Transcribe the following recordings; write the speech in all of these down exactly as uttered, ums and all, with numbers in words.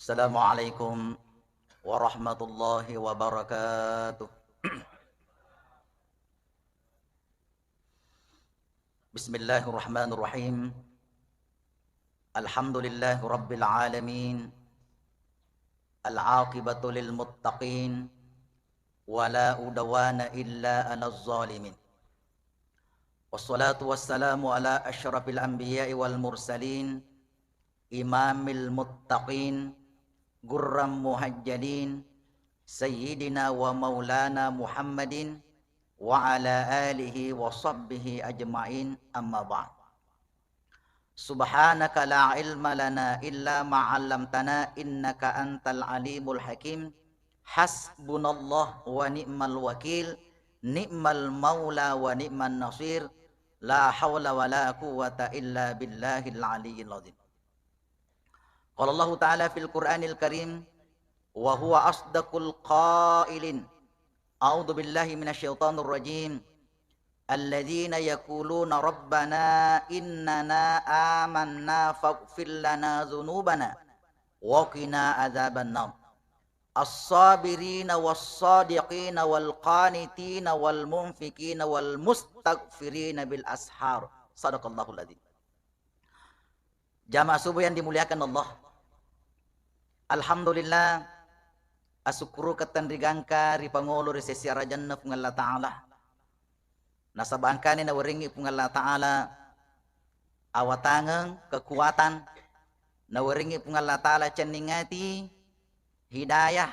Assalamualaikum warahmatullahi wabarakatuh. Bismillahirrahmanirrahim. Alhamdulillahi rabbil alamin. Al-aqibatu lil muttaqin. Wa la udwana illa 'alal zalimin. Wassalatu wassalamu ala asyrafil anbiya'i wal mursalin, imamil muttaqin, gurram muhajjalin, sayyidina wa maulana Muhammadin, wa ala alihi wa sahbihi ajma'in, amma ba'd. Subhanaka la ilma lana illa ma 'allamtana, innaka antal alimul hakim. Hasbunallah wa ni'mal wakil, ni'mal maula wa ni'man nasir. La haula wa la quwwata illa billahil aliyyil azim. Qala Allahu ta'ala fil Qur'anil Karim, wa huwa asdaqul qailin. A'udzu billahi minasy syaithanir rajim. Alladzina yaquluna rabbana innana amanna faghfir lana dzunubana wa qina adzabannar. As-sabirina was-sadiqina wal qanitina wal munfiqina wal mustaghfirina bil ashar. Sadaqallahul adzim. Jamaah subuh yang dimuliakan Allah. Alhamdulillah, asukkuruka tenrigangka ri pangolo ri sesi arajanna Puang Allah Ta'ala. Nasaba engkani nawerengngi Puang Allah Ta'ala awatangeng, kekuatan, nawerengngi Puang Allah Ta'ala cenning ati, hidayah,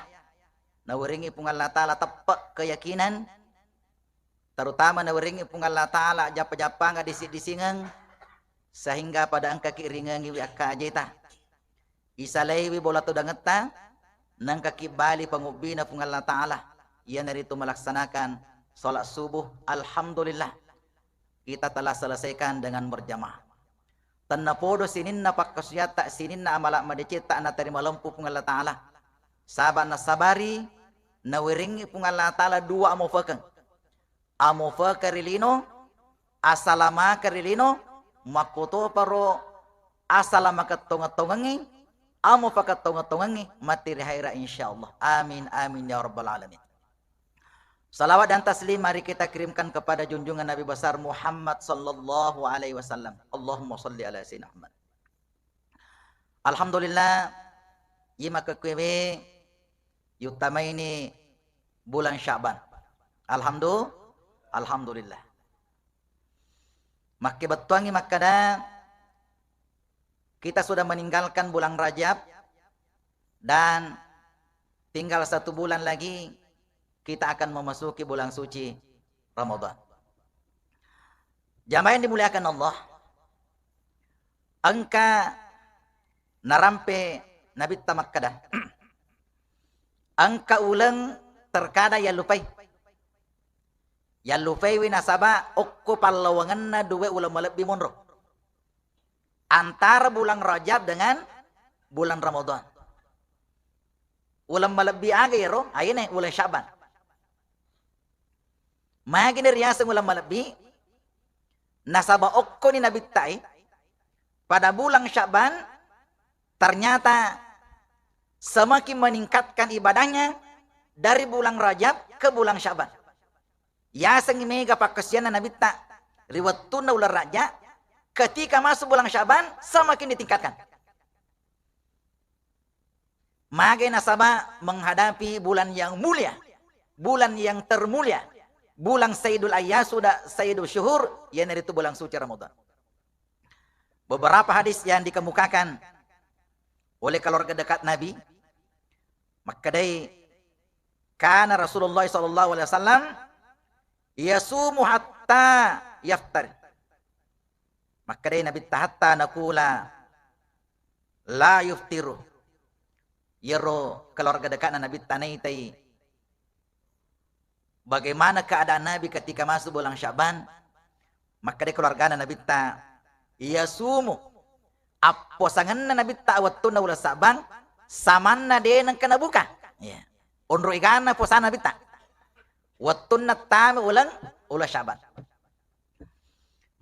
nawerengngi Puang Allah Ta'ala teppe keyakinan, terutama nawerengngi Puang Allah Ta'ala jappa-jappanga disi-disingeng, sehingga pada engkaki ringengiwi akkajeta. Isalaiwi bola tudangetta, nengkaki bali pangubbina Puang Allah Ta'ala, iyanaritu melaksanakan salat subuh. Alhamdulillah, kita telah selesaikan dengan berjamaah. Tennapodo sininna pakkasuyatta, sininna amala madecetta natarima lempu Puang Allah Ta'ala. Saba nasabari, nawerengngi Puang Allah Ta'ala dua amofekeng. Amofekeng ri lino, asalamaka ri lino, makkotoparo asalamakeng tongeng-tongengngi, amofakatongeng-tongengngi matti ri haira, insyaallah. Amin, amin, ya rabbal alamin. Salawat dan taslim mari kita kirimkan kepada junjungan Nabi besar Muhammad sallallahu alaihi wasallam. Allahumma salli ala sayyidina Muhammad. Alhamdulillah, iye makkekkuewe yuttamaini bulan Sya'ban. Alhamdu-, alhamdulillah. Makkebettuangngi makkada, kita sudah meninggalkan bulan Rajab dan tinggal satu bulan lagi kita akan memasuki bulan suci Ramadan. Jamaah yang dimuliakan Allah, engka narampe Nabitta makkada, engka uleng terkadang yallupai. Yallupaiwi nasaba okko pallawangenna dua uleng malebbi monro. Antara bulan Rajab dengan bulan Ramadan. Uleng malebbi aga iyaro? Aine uleng Sya'ban. Magini riaseng uleng malebbi? Nasaba okkoni Nabittae, pada bulan Sya'ban ternyata semakin meningkatkan ibadahnya dari bulan Rajab ke bulan Sya'ban. Yasengngi mega pakkasianna Nabitta ri wettunna uleng Rajab, ketika masuk bulan Sya'ban semakin ditingkatkan. Magai nasaba menghadapi bulan yang mulia, bulan yang termulia, bulan Sayyidul Ayyam, sudah Sayyidul Syuhur, iyanaritu bulan suci Ramadan. Beberapa hadis yang dikemukakan oleh keluarga dekat Nabi, makkedai, kana Rasulullah sallallahu alaihi wasallam yasumu hatta yaftar. Makkedai Nabitta, hatta nakula la yuftiru. Iyaro keluarga dekatna Nabitta naitai bagaimana keadaan Nabi ketika masuk bulan Sya'ban. Makkedai keluargana Nabitta, yasumu. Apposangenna Nabitta wettunna uleng Sya'ban, samanna de nengka nabuka. Iya. Onro egana posana Nabitta wettunna tama uleng, uleng Sya'ban.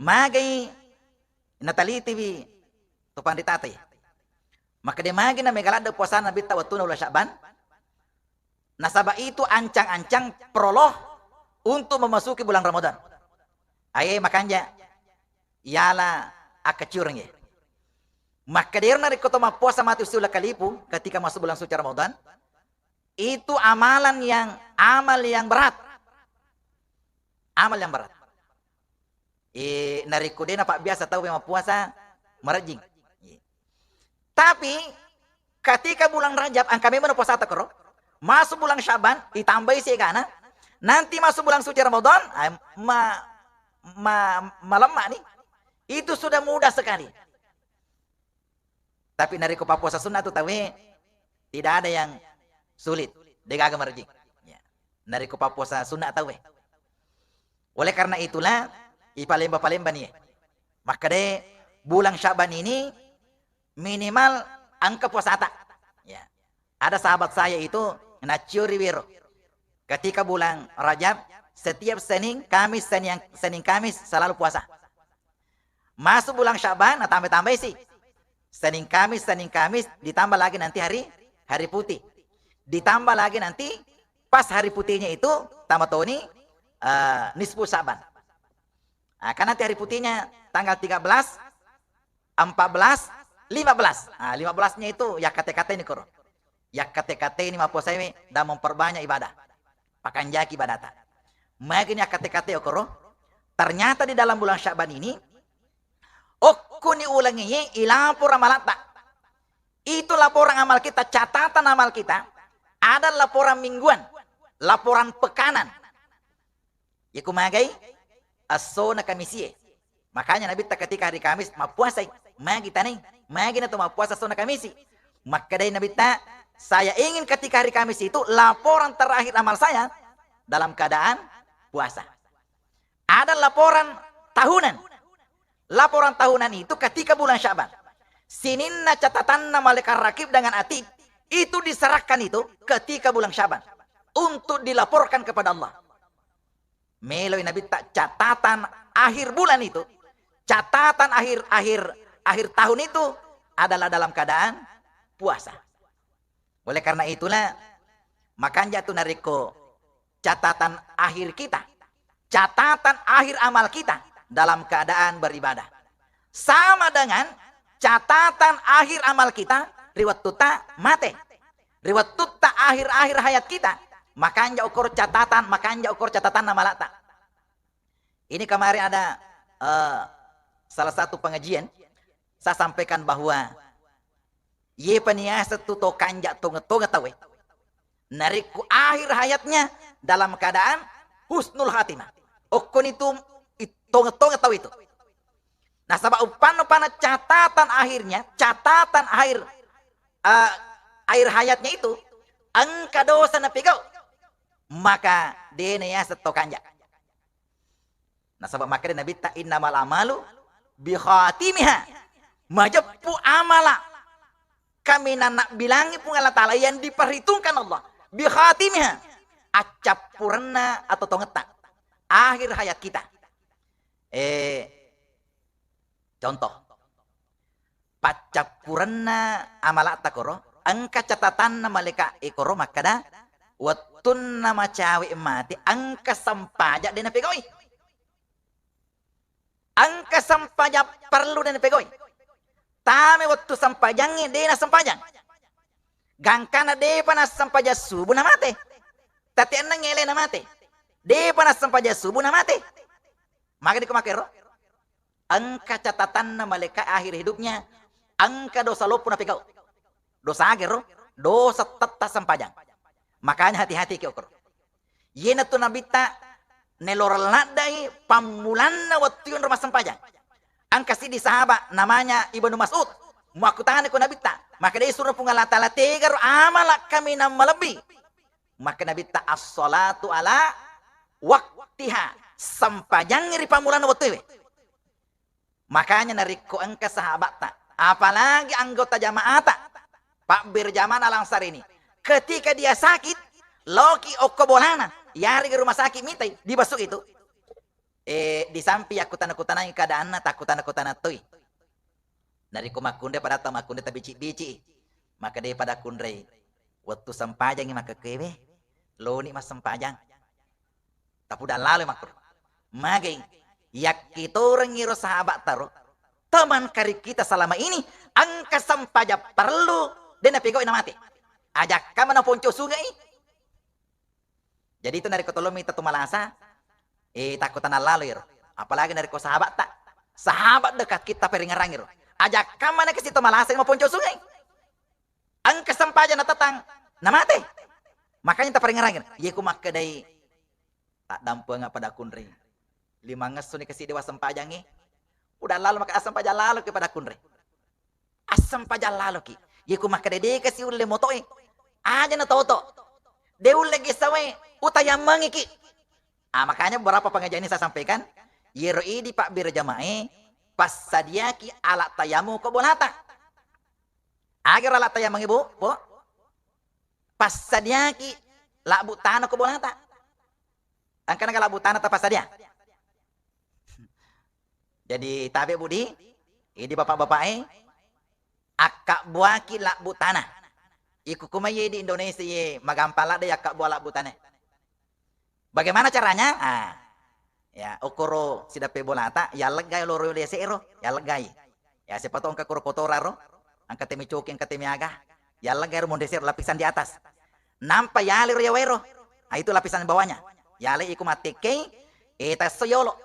Magai natalitiwi to panritatai. Makkeda magi na mega ladde puasana Nabitta wettuna uleng Sya'ban? Nasaba itu ancang-ancang prolog untuk memasuki bulan Ramadan. Aye makanja yala akkaciurengnge. Makkedero narekko to mappuasa matu siuleng kalipu ketika masuk bulan suci Ramadan, itu amalan yang, amal yang berat. Amal yang berat. Eh, narekko de napabbiasa tau mappuasa, marejjing. Tapi ketika bulan Rajab, engka memang puasata koro, masuk bulan Syaban, ditambahi siegana, nanti masuk bulan suci Ramadan, ah, ma-, ma-, malemma ni. Itu sudah mudah sekali. Tapi narekko pappuasa sunna tu tauwe, tidak ada yang sulit. Degaga marejjing. Ya. Narekko pappuasa sunna tauwe. Oleh karena itulah, ipalemba-palemba ni. Makkeda bulan Syaban ini minimal engka puasata. Ya. Ada sahabat saya itu naciori wero. Ketika bulan Rajab, setiap Senin, Kamis, Senin, Senin, Kamis selalu puasa. Masuk bulan Syaban, nah, tambah-tambah isi. Senin Kamis, Senin Kamis, ditambah lagi nanti hari, hari putih. Ditambah lagi nanti pas hari putihnya itu, tambah toni, eh, nisfu Syaban. Nah, kan nanti hari putihnya tanggal tiga belas, empat belas, lima belas. Nah, lima belasnya itu ya kate-kate ini koro. Ya kate-kate ini mappuasai dan memperbanyak ibadah. Pakanjaki ibadata. Magi ni ya kate-kate okoro. Ternyata di dalam bulan Syaban ini, okkoni ulengnge ilapor amalatta. Itu laporan amal kita, catatan amal kita, ada laporan mingguan, laporan pekanan. Iku magai essona Kamisie. Makanya Nabitta ketika hari Kamis mappuasai, magi tanai, magi na to mappuasa essona Kamisi. Makkedai Nabitta, saya ingin ketika hari Kamis itu laporan terakhir amal saya dalam keadaan puasa. Ada laporan tahunan. Laporan tahunan itu ketika bulan Syaban. Sininna catatanna malaikat rakib dengan atid itu diserahkan itu ketika bulan Syaban untuk dilaporkan kepada Allah. Meloi Nabitta catatan akhir bulan itu, catatan akhir, akhir, akhir tahun itu adalah dalam keadaan puasa. Oleh karena itulah, makanja tu narekko catatan akhir kita, catatan akhir amal kita dalam keadaan beribadah. Sama dengan catatan akhir amal kita ri wettutta mate. Ri wettutta akhir-akhir hayat kita, makanja okor catatan, makanja okor catatanna amalatta. Ini kemarin ada, eh, salah satu pengajian, saya sampaikan bahwa yepa niaseng tu to kanja tonge-tonge tauwe. Narekko akhir hayatnya dalam keadaan husnul khatimah. Okkoni tu i-, tonge-tonge tau itu. Nasaba uppanna, uppanna catatan akhirnya, catatan akhir, eh, akhir hayatnya itu engka dosa napegau. Maka de naiaseng to kanja. Nasaba makkeda Nabitta, "Innamal amalu bi khatimiha." Majeppu amala kaminang nabbilangi Puang Allah Ta'ala yang diperhitungkan Allah bi khatimiha, accappurenna atau tongetta, akhir hayat kita. Eh, contoh, paccappurenna amalatta koro, engka catatanna malaika e koro makkeda, wettunna macawe mate, engka sempajang de napegau'i. Engka sempajang perlu de napegau'i. Tame wettu sempajangnge de nasempajang. Gangkana depa nassempajang subuh namate. Tette enneng ele namate. Depa nassempajang subuh namate. Maka diko makero? Engka catatanna malaika akhir hidupnya, engka dosa loppo napegau. Dosa agero, dosa tetta sempajang. Makanya hati-hati ki okoro. Iyanatu Nabitta neloreng laddai pammulanna wettu yonro massempajang. Engka siddi sahabat namanya Ibnu Mas'ud. Muakkutana ko Nabitta, maka de surna Puang Allah Ta'ala tegaro amala kaminang malebbi. Maka Nabitta, "As-salatu ala waktiha." Sempajangngi ri pammulanna wettuwe. Makanya narekko engka sahabatta, apalagi anggota jamaata, pabberjamaah langsar ini, ketika dia sakit, loki okko bolana, yarega rumah sakit mitai, di besuk itu, eh, di samping yakkutana-kutanai keadaanna, takkutana-kutana toi. Narekko makkunrai padatta makkunrai tabici-bici, maka de pada kunrai wettu sempajangngi makkekewe, loni massempajang. Tapudang lalo makkunrai. Magai, yakkitorengngi ro sahabat taro, teman karib kita selama ini, engka sempajang parellu, de napegau namate. Ajakka mana ponco sungai. Jadi itu narekko tolong mita tu malasa, eh, takko tanang lalo iro. Apalagi narekko sahabatta. Sahabat dekat kita perengerang iro. Ajakka mana kasi tu malasa maponco sungai. Engka sempajang natatang, namate. Makanya taparengerang iro. Ye ku makkedai, taddampengeng pada kunri. Limangngesso ni kasi dewa sempajangngi. Udah lalo maka asempajang lalo ke pada kunri. Asempajang laloki. Ye ku makkeda de kasi ulle motoe. Aja na toto. De ulle gessawe, utayammengiki. Ah, makanya beberapa pengajian ini saya sampaikan, yero idi pak berjamae, passadiaki alat tayammum ko bolata. Agero alat tayammum, Bu? Bu? Passadiaki labbu tana ko bolata. Engka naga labbu tana tapassadia. Jadi tabe Budi, idi bapak-bapak e, akkabbuaki labbu tana. Iko kumai ye di Indonesia ye magampang ladde yakkabbua labbu tana. Bagaimana caranya? Ah, ya, okoro sidappe bolata, yalleggai loro yolo yase ero, yalleggai. Ya, siapa tahu engka koro kotoran ro, engka temi coki, engka temi aga, yalleggai ro monre sero lapisan di atas. Nampa yale ro yawaero. Ah, itu lapisan bawahnya. Yale iko mattekkei, eh, tasso yolo.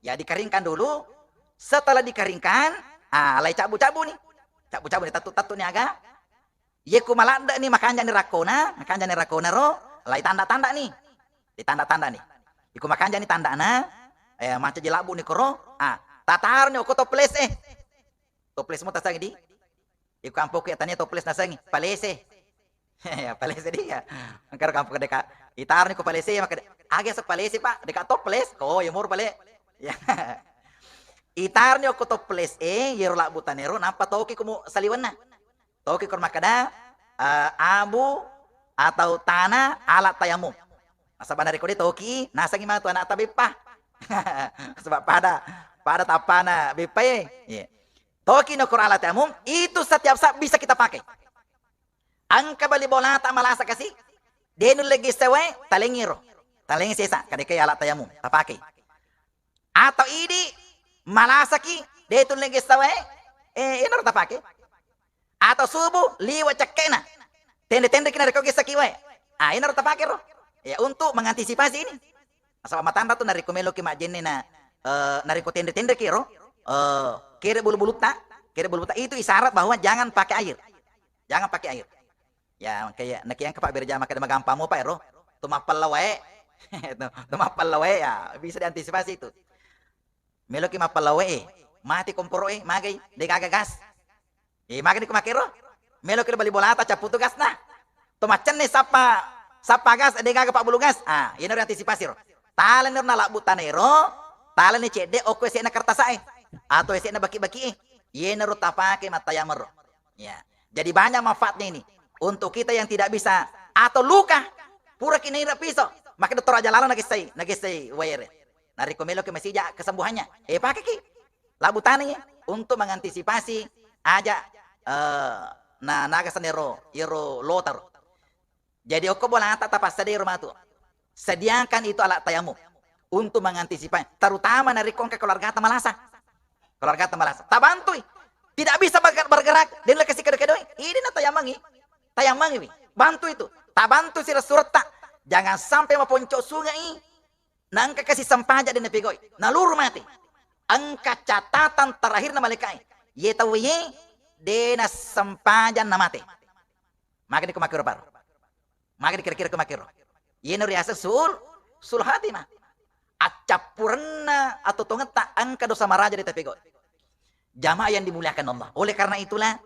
Ya, dikeringkan dulu. Setelah dikeringkan, ah, lai cabbu-cabbu ni. Cabbu-cabbu ni, tattu-tattu ni aga. Ye ku maladde ni, makanjani rakkona, makanjani rakkona ro, lai tanda-tanda ni. Ditanda-tanda ni. Iku makanjani tandana, eh, mancaji labbu ni koro, ah, tataro ni okko toples e. Toples mo tasengi di. Iku kampokku ya tania toples nasengi, palese. Ya, palese dia. Engka ro kampokku deka, itaro ni ko palese, maka de-, aga so palese, Pak? Deka toples. Ko, ya mur pale. Ya. Itaro ni okko toples e, yero labbu tanero, nampa toki ko mo saliwenna. Toki koro makkeda, eh, abu atau tanah alat tayamum. Nasaba narekko de toki, nasengi matu anakta beppa. Sebab pada, pada tappana beppa e. Iya. Toki no koro alat tayamum, itu setiap saat bisa kita pakai. Engka bali bolata malasa kasi, de nulle gessa wae, talengi ro. Talengi sesa, kadeke alat tayamum, tapake. Atau idi malasaki, de tulle gessa wae, eh, enaro tapake. Atau subuh liwa cekke'na. Tenre-tenreki narekko gessaki wae. Ah, enaro tapake ro. Ya, untuk mengantisipasi ini. Nasaba matanra tu narekko meloki majjenne na, eh, narekko tenre-tenreki ro, eh, kere bulu-bulutta, kere bulu-bulutta itu isyarat bahwa jangan pakai air. Jangan pakai air. Ya, kayak, naki engka Pak Berjama kada magampang mo, Pak, ero. Tu mappella wae. Tu, tu mappella wae, ya, bisa diantisipasi itu. Meloki mappella wae, mati komporo e, magai, de gaga gas. Eh, magai ko makero. Meloki bali bolata, cappu tu gasna. Tu maccenne sappa, sappa gas, de gaga pabbulu gas. Ah, iyanaro antisipasi ro. Taleni ro nalabbu tanero, taleni cedde okko ese'na kertasa e. Atau ese'na baki-baki e. Iyanaro tapake mattayameng ro. Ya. Jadi banyak manfaatnya ini. Untuk kita yang tidak bisa atau luka, puraki naira piso, maka dokter aja lalo nagessai, nagessai waere. Narekko meloki masija kesembuhannya, eh, pakeki labbu tanai untuk mengantisipasi aja, eh, na naga sanero iro lotaro. Jadi okko bolata tapassadai ro matu. Sediakan itu alat tayamum untuk mengantisipasi, terutama narekko engka keluargata malasa. Keluargata malasa. Tabantui. Tidak bisa bergerak, bergerak. Dia lagi kasih kado-kadoi. Ini na tayamangi. Tayamangi wi. Bantu itu. Tabantu sira suretta. Jangan sampai maponco sungai. Nangka kasih sempaja dan pegoi. Naluru mati. Engka catatan terakhir na malaikat. Ye tau ye, dena sempaja na mati. Maka di kumakiro paro. Maka dikira-kira ke makiro. Yeno riaseng suul, suul hatimah. Accappurenna atau tongetta engka dosa maraja di tapegau. Jamaah yang dimuliakan Allah. Oleh karena itulah,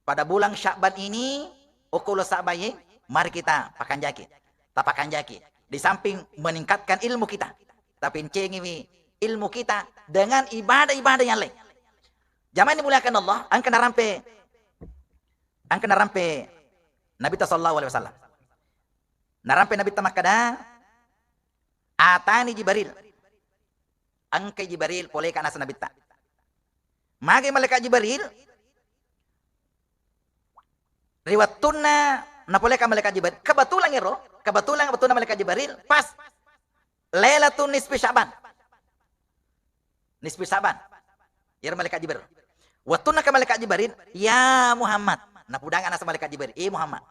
pada bulan Sya'ban ini, okolo Sya'ban ye, mari kita pakanjaki. Tapakanjaki. Di samping meningkatkan ilmu kita, tapi cengiwi ilmu kita dengan ibadah-ibadah yang lain. Jamaah yang dimuliakan Allah, engka narampe, engka narampe Nabi sallallahu alaihi wasallam. Narampe Nabitta makkeda, "Atani Jibril." Engkai Jibril poleka naseng Nabitta. Magi malaikat Jibril, Ri wettunna napoleka malaikat Jibril, kebetulan ero, kebetulan wettunna malaikat Jibril pas Lailatul Nisfi Sya'ban. Nisfi Sya'ban. Iyaro malaikat Jibril. Wettunna ke malaikat Jibril, "Ya Muhammad." Napudanga naseng malaikat Jibril, "Eh Muhammad.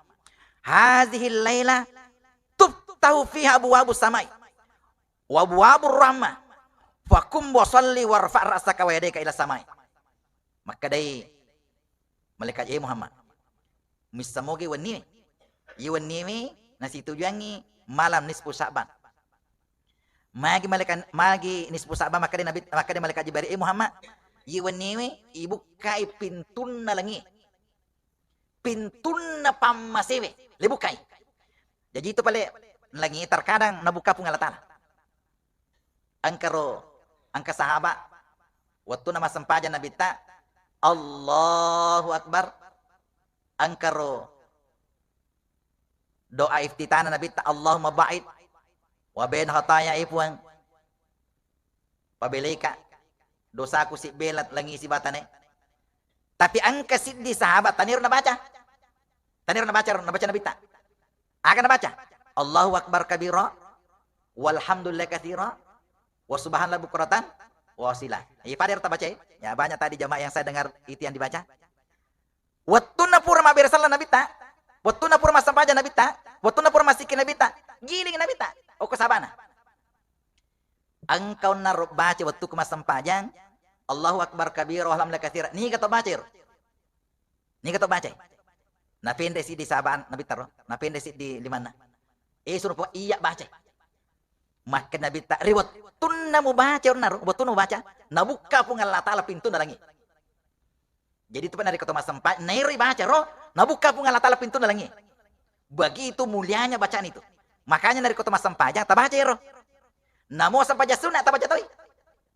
Hazihil laila tuftahu fiha abwabus samai wa abwabur rahmah. Fakum wa salli warfa' ra'saka wa yadaika ila samai." Makkedai malaikat, "Eh Muhammad, missa mogi wenniwe. Iye wenniwe nasitujuangngi malam nisfu Sya'ban." Magi malaikat, magi nisfu Sya'ban, makkeda Nabi, makkeda malaikat Jibril, "Eh Muhammad, iye wenniwe ibukkai pintunna langi. Pintunna pammasewe, lebukkai." Jaji itu pale langi terkadang nabukka Puang Allah Taala. Engkaro, engka sahaba, wettunna massempajang Nabitta, Allahu Akbar. Engkaro doa iftitahna Nabitta, Allahumma ba'id wa baina khatayai, Puang. Pabelaika dosaku sibbela langi sibatane. Tapi engka siddi sahabat taniro nabaca. Taniro nabaca, nabaca Nabitta. Aga nabaca? Allahu Akbar kabira, walhamdulillah katsira, wa subhanallah bukratan wa asila. Iya, pada ero tabaca, ya? Ya, banyak tadi jamaah yang saya dengar itu yang dibaca. Wettunna pura mabbere selleng Nabitta, wettunna pura massempajang Nabitta, wettunna pura massikkiri Nabitta, giling Nabitta. Okko sabana. Engka onnaro baca wettukku massempajang, Allahu Akbar kabira, walhamdulillah katsira. Niga to baca ero? Niga to bacai? Napenre siddi sahaba'na Nabitta ro, napenre siddi limanna. Eh, suruh po iya bacai. Makkeda Nabitta, ri wettunna mubaca onnaro, wettunna mubaca, nabukka Puang Allah Taala pintunna langi. Jadi itu narekko to massempajang, nairo ibaca ro, nabukka Puang Allah Taala pintunna langi. Begitu mulianya bacaan itu. Makanya narekko to massempajang, tabaca ero. Namo sempajang sunna, tabaca toi.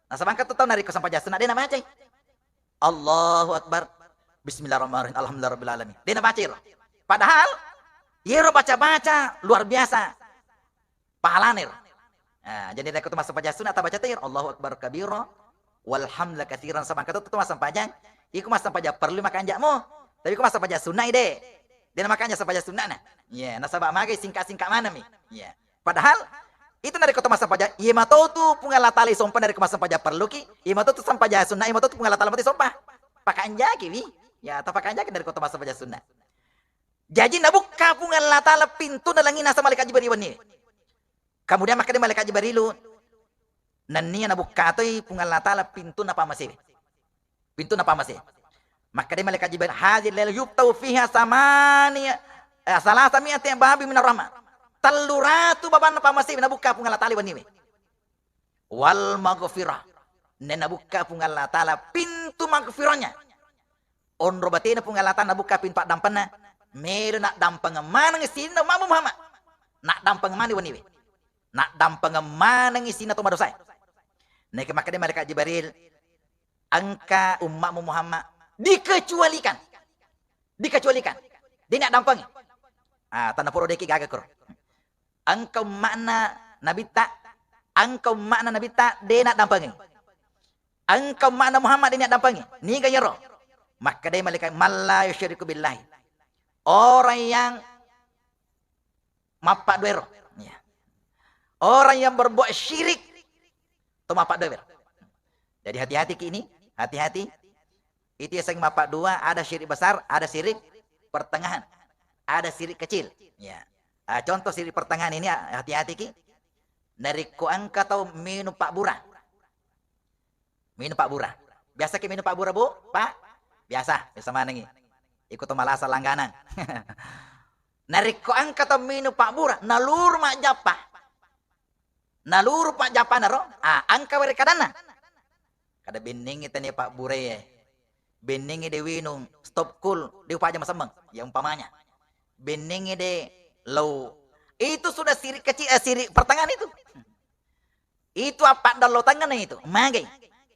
Nasaba engka tu tau narekko sempajang sunna, de nabacai. Allahu Akbar. Bismillahirrahmanirrahim. Alhamdulillahirabbil alamin. De nabaca ero. Padahal, yero baca-baca luar biasa pahalana ero. Nah, jadi narekko to massempajang sunna, tabaca toi ero, Allahu Akbar kabira, walhamdulillah katsiran, nasaba engka to tau massempajang, iko massempajang perlu makanja'mo. Tapi ko massempajang sunna i de. De namakanja sempajang sunnana. Iya, nasaba magai singka-singka manengmi. Iya. Padahal itu narekko to massempajang, iya matotu Puang Allah Taala isompa narekko massempajang perluki, iya matotu sempajang sunna, iya matotu Puang Allah Taala matu isompa. Pakanjaki wi. Ya, tapakanjaki narekko to massempajang sunna. Jaji nabukka Puang Allah Taala pintunna langi naseng malaikat Jibril wenni. Kemudian makkeda malaikat Jibrilu, nennia nabukka toi Puang Allah Taala pintunna pammasewe. Pintunna pammase. Makkeda malaikat Jibril, "Hadzihil laila yuftahu fiha samani, eh, salasami'ati babi minar rahmah." Tellu ratu babanna pammase nabukka Puang Allah Taala wenniwe. Wal maghfirah. Nenna nabukka Puang Allah Taala pintu maghfirahnya. Onro batena Puang Allah Taala nabukka pintu paddampenna. Melo naddampengeng maneng sininna ummamu Muhammad. Naddampengeng maneng wenniwe. Naddampengeng manengngi sininna to madosae. Naika makkeda malaikat Jibril, engka ummamu Muhammad dikecualikan. Dikecualikan. De naddampengi. Ah, tanna poro deki gaga koro. Engka umma'na Nabitta, engka umma'na Nabitta de naddampengi. Engka umma'na Muhammad de naddampengi. Niga yero? Makkedai malaikat, "Man la yusyriku billahi." Orang yang mappaddua ero. Iya. Orang yang berbuat syirik to mappaddua ero. Jadi hati-hati ki ini, hati-hati. Itu yang sering mappaddua, ada syirik besar, ada syirik pertengahan, ada syirik kecil. Ya. Ah, contoh syirik pertengahan ini, ah, hati-hati ki. Narekko engka tau minum pabbura. Minum pabbura. Biasa ki minum pabbura, Bu? Pak? Biasa, biasa manengi. Iko to malasa langganang. Narekko engka tau minum pabbura, naluru majjappa. Naluru pajjappana ro, ah, engka were kadanna. Kada bennengi tania pabburae. Bennengi de winung, stop cool, de upaja masemmeng. Ya umpamanya. Bennengi de lau. Itu sudah syirik kecil, eh, syirik pertengahan itu. Itu appaddallo tengngana itu. Magai.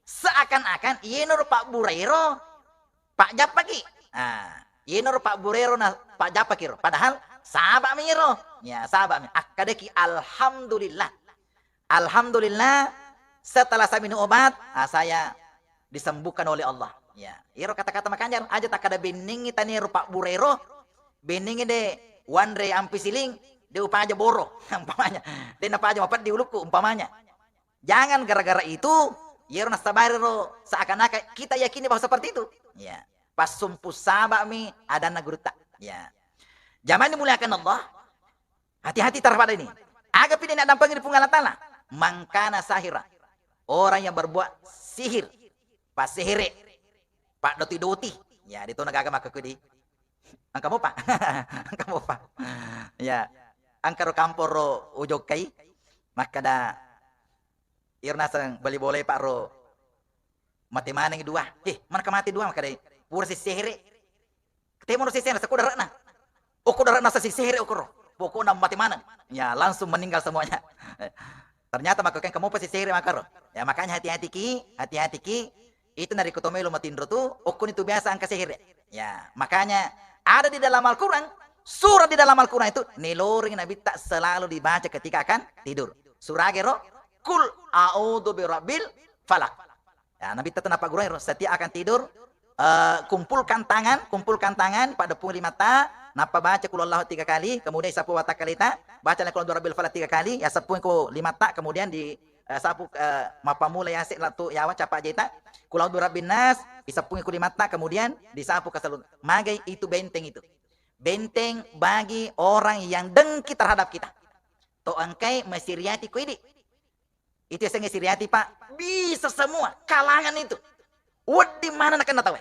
Seakan-akan iyenaro pabburaero pajjappaki. Ah, iyenaro pabburaero na pajjappaki ro. Padahal sabami ro. Ya, sabami. Akkadaki alhamdulillah. Alhamdulillah, setelah saya minum obat, ah, saya disembuhkan oleh Allah. Ya, iro kata-kata makanja, aja takkada bennengi tania ro pabburaero, Benningnge de' wanre ampi siling, de' upaja boro, umpamanya. De' napaja mapeddi ulukku, umpamanya. Jangan gara-gara itu, yero nasabari ro seakan-akan kita yakini bahwa seperti itu. Ya. Passumpu saba'mi adanna gurutta. Ya. Jamaah dimuliakan Allah, hati-hati terhadap ini. Aga pi de' naddampengi ri Puang Allah Ta'ala. Mangkana sahira. Orang yang berbuat sihir. Passehere. Paddoti-doti. Ya, de' tona gaga makkekudi. Engka mopa. Engka mopa. Ya. Engka ro kamporo ujokkai. Makkada, iro naseng bali bolae, Pak, ro mate maneng dua. Eh, manakka mate dua, makkada, pura sissehere. Temono sissehere, sako dare'na. Oko dare'na sissehere okoro. Pokokna mate maneng. Ya, langsung meninggal semuanya. Ternyata makkokeng kamu pasti sehere makkaro. Ya, makanya hati-hati ki, hati-hati ki. Itu narekko to melo matinro tu, okkoni tu biasa engka sehere. Ya, makanya ada di dalam Al-Quran, surah di dalam Al-Quran itu, neloring Nabitta selalu dibaca ketika akan tidur. Surah gero, Kul a'udzu birabbil falak. Ya, Nabitta tu napaggurui ro, setiap akan tidur, eh, kumpulkan tangan, kumpulkan tangan, paddepung limatta, nappa baca Qul Huwallahu tiga kali, kemudian isapu watakkalita, baca Qul A'udzu Birabbil Falaq tiga kali, ya seppuku limatta, kemudian di, eh, sapu, eh, mappammula yase' latu yawa capa jeta, Qul A'udzu Birabbin Nas, iseppungi ku limatta, kemudian disapu ke seluruh. Magai itu benteng itu. Benteng bagi orang yang dengki terhadap kita. To engkai masiriati ku idi. Itu yasengnge siriati, Pak. Bisa semua kalangan itu. Wedding maneng nakenna tauwe.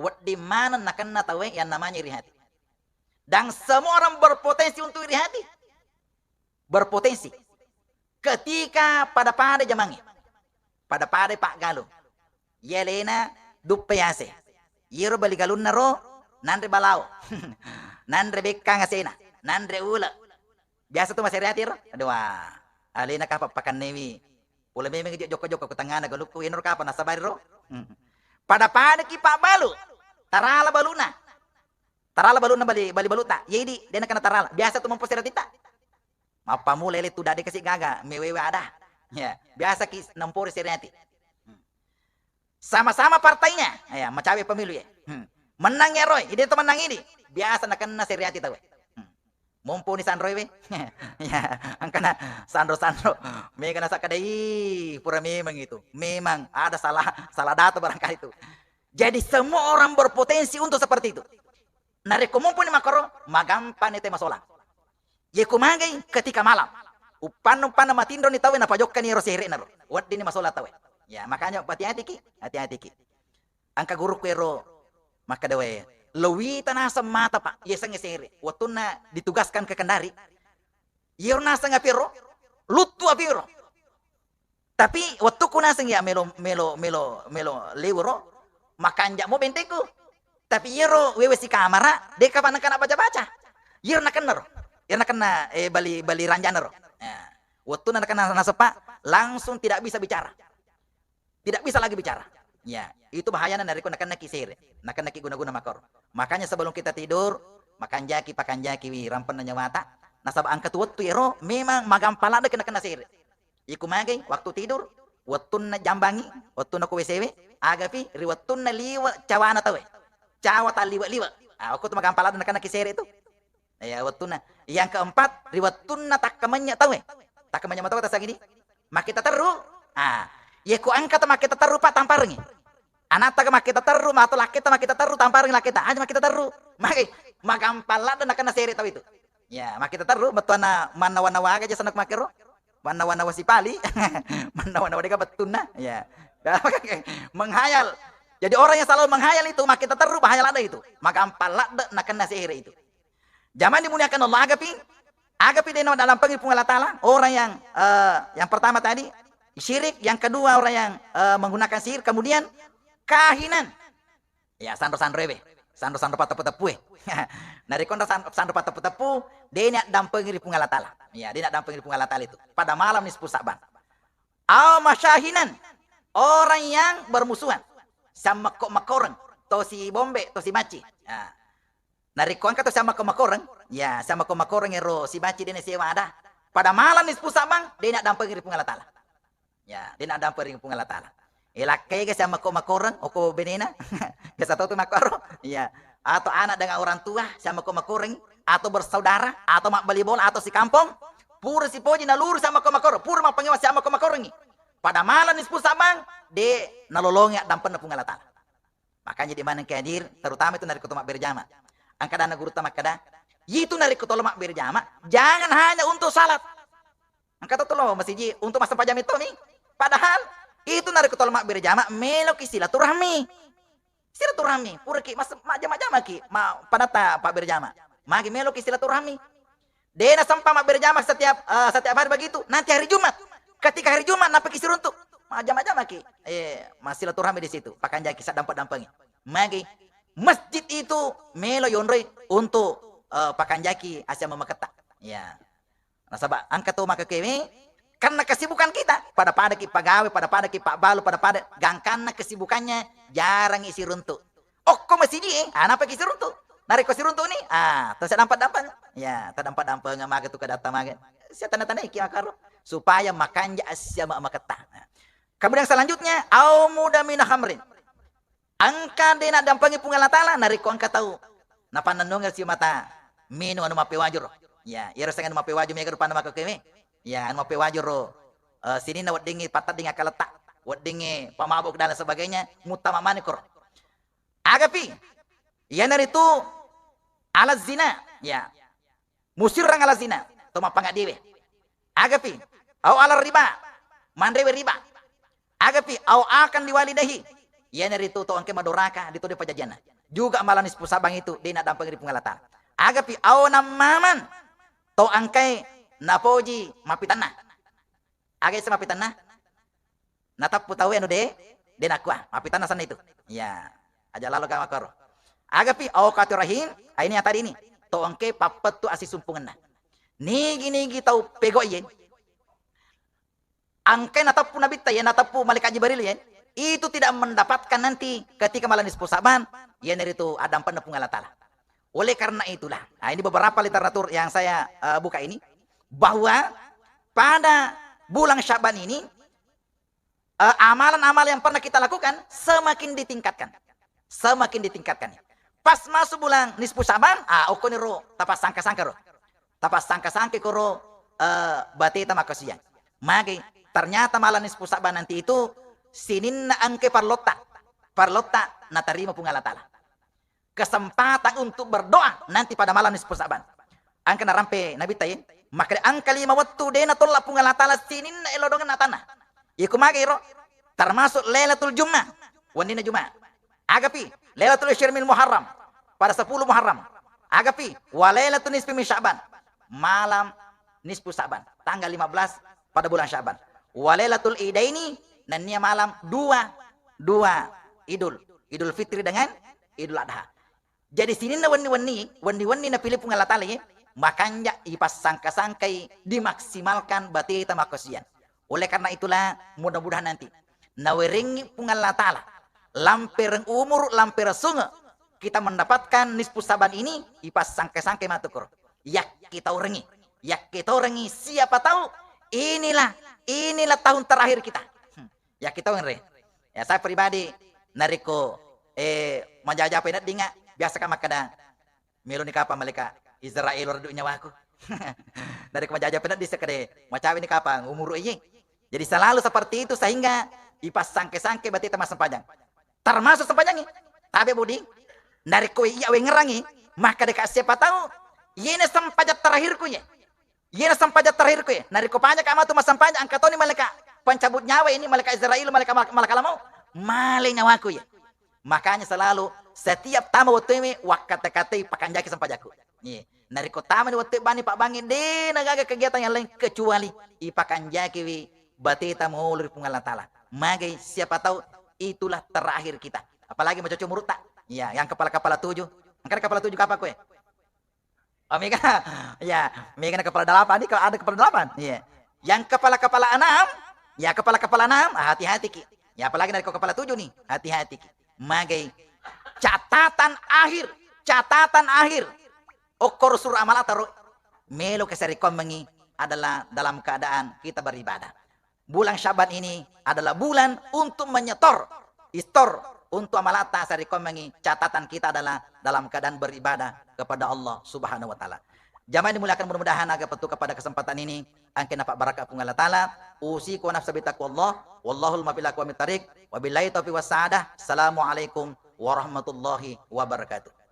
Wedding maneng nakenna tauwe yang namanya iri hati. Dan semua orang berpotensi untuk iri hati. Berpotensi. Ketika pada-pada jamangnge. Pada-pada paggalung. Iya alena duppe yase. Iyaro bali galunna ro, nanre balao. Nanre bekkang asena. Nanre ule. Biasa tu masere ati ro. Aduh, wah. Alena kapang pakannewi. Pole memeng jokka-jokka ku tengngana galukku, enro kapang nasabari ro. Hmm. Pada-pada ki pabbalu. Tarala baluna. Tarala baluna bali, bali baluta. Jadi, dena kena tarala. Biasa tu mempo sere atitta. Mappammula ele tu dade kasi gaga, mewewe ada. Ya, biasa ki nempori sere ati. Hmm. Sama-sama partainya, ya, macawe pemilu ya. Hmm. Menang ya Roy, ide to menang ini. Biasa nakenna sere ati tauwe. Hmm. Mumpuni sanroi we. Ya, angkana sanro-sanro. Mega nasakka dai, pura memang itu. Memang ada salah, salah data barangkali itu. Jadi semua orang berpotensi untuk seperti itu. Narekko mumpuni makkoro, magampang ni te masolang. Ye ku magai ketika malam. Uppanna-uppanna matinro ni tauwe napajokkani ero sehere'na ro. Wedding ni masolang tauwe. Ya, makanya hati-hati ki, hati-hati ki. Engka gurukku ero makkeda wae, lo wita naseng mata, Pak, yasengnge sehere. Wettunna ditugaskan ke Kendari, iyero naseng api ro, luttu api ro. Tapi wettukku naseng ya melo, melo, melo, melo liwuro, makanja mo bentengku. Tapi iyero wewe si kamara, deka pa nengka baca-baca. Iyero nakenna ro. Iyero nakenna, eh, bali, bali ranjana ro. Ya. Wettunna nakenna naseppa, langsung tidak bisa bicara. Tidak bisa lagi bicara. Ya, itu bahayana narekko nakennaki sere, nakennaki guna-guna makaro. Makanya sebelum kita tidur, makanjaki, pakanjaki wi rampenna nyawata. Nasaba engka tu wettu ero memang magampang ladde kena-kena sere. Iku magai waktu tidur, wettunna jambangi, wettunna ko W C W, agapi ri wettunna liwe cawana tauwe. Cawa talliwe-liwe. Ah, okko tu magampang ladde nakennaki sere tu. Ya, wettunna. Yang keempat, ri wettunna takkamenya tauwe. Takkamenya matoa tasagini. Makkita terru. Ah, ye ku engka ta makkita terru, Pak, tamparengi. Anatta ka makkita terru, mato lakketa makkita terru, tamparengi lakketa. Aja makkita terru. Magai, magampang ladde nakenna sere tau itu. Ya, makkita terru, bettuanna mannawa-nawa aga jasa nak makkero. Mannawa-nawa sipali. Mannawa-nawa dega bettunna. Ya. Menghayal. Jadi orang yang selalu menghayal itu, makkita terru, bahaya ladde itu. Magampang ladde nakenna sere itu. Jamaah dimuliakan Allah, agapi, agapi dena dalam pengiri Puang Allah Ta'ala, orang yang, eh, yang pertama tadi, syirik, yang kedua orang yang, eh, menggunakan sihir, kemudian kahinan. Ya, sanro-sanro ebe, sanro-sanro pateppu-teppu e. Nah, rikonra san-, sanro pateppu-teppu, dena dalam pengiri Puang Allah Ta'ala. Ya, dena dalam pengiri Puang Allah Ta'ala itu. Pada malam nisfu Sa'ban. Au masyahinan, orang yang bermusuhan. Sammakko-makkoreng, tosi bombe, tosi maci. Ya. Narekko engka to siammako-makoreng, ya, siammako-makoreng ero sibaci dena sewa ada. Pada malam nisfu Sa'ban, dena dampeng ri Puang Allah Ta'ala. Ya, dena dampeng ri Puang Allah Ta'ala. Elakkai ga siammako-makoreng, oko benena. Biasa tau tu makkoro. Ya. atau anak dengan orang tua, siammako-makorengngi, atau bersaudara, atau mabbali bola, atau sikampong, pura sipoji naluru siammako-makoro, pura mappangewa siammako-makorengngi. Pada malam nisfu Sa'ban, de nalolongi addampenna Puang Allah Ta'ala. Makanya di mana hadir, terutama itu narekko to mabbere jama. Angkadana gurutta makkada, itu narekko to mabbere jama, jangan hanya untuk salat. Engka to lo masiji untuk massempajang metto mi. Padahal itu narekko to mabbere jama, meloki silaturahmi. Silaturahmi, puraki mas-, majjama-jamaki, ma-, padatta pabbere jama. Magi meloki silaturahmi. De nasempa mabbere jama setiap, eh, setiap hari begitu. Nanti hari Jumat. Ketika hari Jumat, nappaki siruntu. Majjama-jamaki. Eh, massilaturahmi di situ. Pakanjaki saddampe-dampengi. Magi masjid itu melo yonroi untuk, eh, pakanjaki asia mamaketta. Ya. Nasaba engka to makkekewe, karena kesibukan kita, pada-padaki pagawe, pada-padaki pabbalu, pada-pada gangkanna kesibukannya, jarangi siruntu. Okko masiji, eh, ah, napaki siruntu. Narekko siruntu ni, ah, to sadampa-dampang. Ya, tadampa-dampang mage tu kadatta mage. Sia tanda-tandai ki makaro supaya makanja asia ma-, maketta. Kemudian selanjutnya, au muda min khamrin. Engka de naddampengi Puang Allah Ta'ala narekko engka tau napannennungeng simata minung anu mappewajuro. Ya, iyaro seng anu mappewaju mega rupanna makkekewe. Ya, anu mappewajuro, eh, sininna weddingngi pattedding akkaletta, weddingngi pamabuk dan lain sebagainya, muttama maneng koro. Agapi, iyanaritu ala zina, ya. Musirrang ala zina, to mappangaddiwe. Agapi, au ala riba, manrewe riba. Agapi, au akan liwalidahi. Iyanaritu to engke madoraka, di to de pajajianna. Juga malam nisfu Sa'ban itu, de naddampeng ri Puang Allah Ta'ala. Agapi, au nammaman, to engkai napoji mappitanna. Aga isseng mappitanna? Natappu tauwe anu de, de nakkua. Mappitanna senna itu. Ya, aja lalo ga makoro. Agapi, au qati'u rahim, ah, ini yang tadi ini. To engke pappettu asisumpungenna. Nigi-nigi tau pegoi ye. Engkai natappu nabitta ye, natappu malaikat Jibril ye. Itu tidak mendapatkan nanti ketika malam nisfu Sa'ban, iyanaritu addampenna Puang Allah Ta'ala. Oleh karena itulah, nah, ini beberapa literatur yang saya, eh, buka ini, bahwa pada bulan Syaban ini, eh, amalan-amalan yang pernah kita lakukan semakin ditingkatkan. Semakin ditingkatkan. Pas masuk bulan nisfu Sa'ban, ah, okkoniro tapassangka-sangka ro. Tapassangka-sangka koro, eh, bateta makkasiwiang. Magi, ternyata malam nisfu Sa'ban nanti itu sininna engke parlotta. Parlotta natarima Puang Allah Ta'ala. Kesempatan untuk berdoa nanti pada malam nisfu Sa'ban. Engka narampe Nabitta ye, makkeda engka lima wettu de natolla Puang Allah Ta'ala sininna elo dongenna atanna. Iku mage iro, termasuk Lailatul Jummah, wenninna Jumat. Agapi, Lailatul Isyril Muharram, pada sepuluh Muharram. Agapi, wa Lailatul Nisfi min Sya'ban, malam nisfu Sya'ban, tanggal lima belas pada bulan Sya'ban. Wa Lailatul Idaini, nennia malam dua, dua Idul, Idul Fitri dengan Idul Adha. Jadi sininna wenni-wenni, wenni-wenni napilih Puang Allah Ta'ala ye, makanja ipassangka-sangkai dimaksimalkan bateta makkasiwiang. Oleh karena itulah, mudah-mudahan nanti nawerengngi Puang Allah Ta'ala lampereng umur, lampereng sunge, kita mendapatkan nisfu Sa'ban ini, ipassangka-sangkai matu koro. Yakkitaurengngi, yakkitaurengngi, siapa tahu inilah, inilah tahun terakhir kita. Hmm. Yakkitaurengngi. Ya, saya pribadi, narekko, eh, majaja peneddinga, biasa ka makkeda, "Meloni kapang malaika Israel reddu nyawaku." Narekko majaja penedding sekkede, "Macaweni kapang umuru iye." Jadi selalu seperti itu sehingga ipassangke-sangke bateta massempajang. Termasuk sempajangnge. Tabe budi, narekko iya wengerangngi, makkeda ka siapa tahu, iyena sempajang terakhirku ye. Iyena sempajang terakhirku ye. Narekko pajaka matu massempajang, engka toni malaika pencabut nyawa ini, malaika Israel, malaika, malaika lamau. Male nyawaku ye. Makanya selalu setiap tama wettuwe wakkate-katei pakanjaki sempajakku. Ye. Narekko tamani wettu bani pabbangi, de nagaga kegiatan yang lain kecuali ipakanjakiwi bateta maolo ri Puang Allah Ta'ala. Magai, siapa tahu itulah terakhir kita. Apalagi macoco murutta. Ya, yang kepala-kepala tujuh. Engka kepala tujuh kapang kowe? Oh, mega. Ya, mega na kepala delapan. Ini kalau ada kepala delapan. Iya. Yang kepala-kepala enam, ya, kepala-kepala enam, ah, hati-hati ki. Ya, apalagi narekko kepala tujuh nih, hati-hati ki. Magai, catatan akhir, catatan akhir. Okkoro suru amalata ro, melo kesarikkommengi adalah dalam keadaan kita beribadah. Bulan Syaban ini adalah bulan untuk menyetor, istor, untuk amalata sarekkoammengngi catatan kita adalah dalam keadaan beribadah kepada Allah Subhanahu wa Ta'ala. Jamaah yang dimuliakan, mudah-mudahan aga petu kepada kesempatan ini angke napabbarakka Puang Allah Ta'ala. Usiku wa nafsi bitaqwallah. Wallahul muwaffiq ila aqwamit thariq. Wabillahi taufiq was sa'adah. Assalamualaikum warahmatullahi wabarakatuh.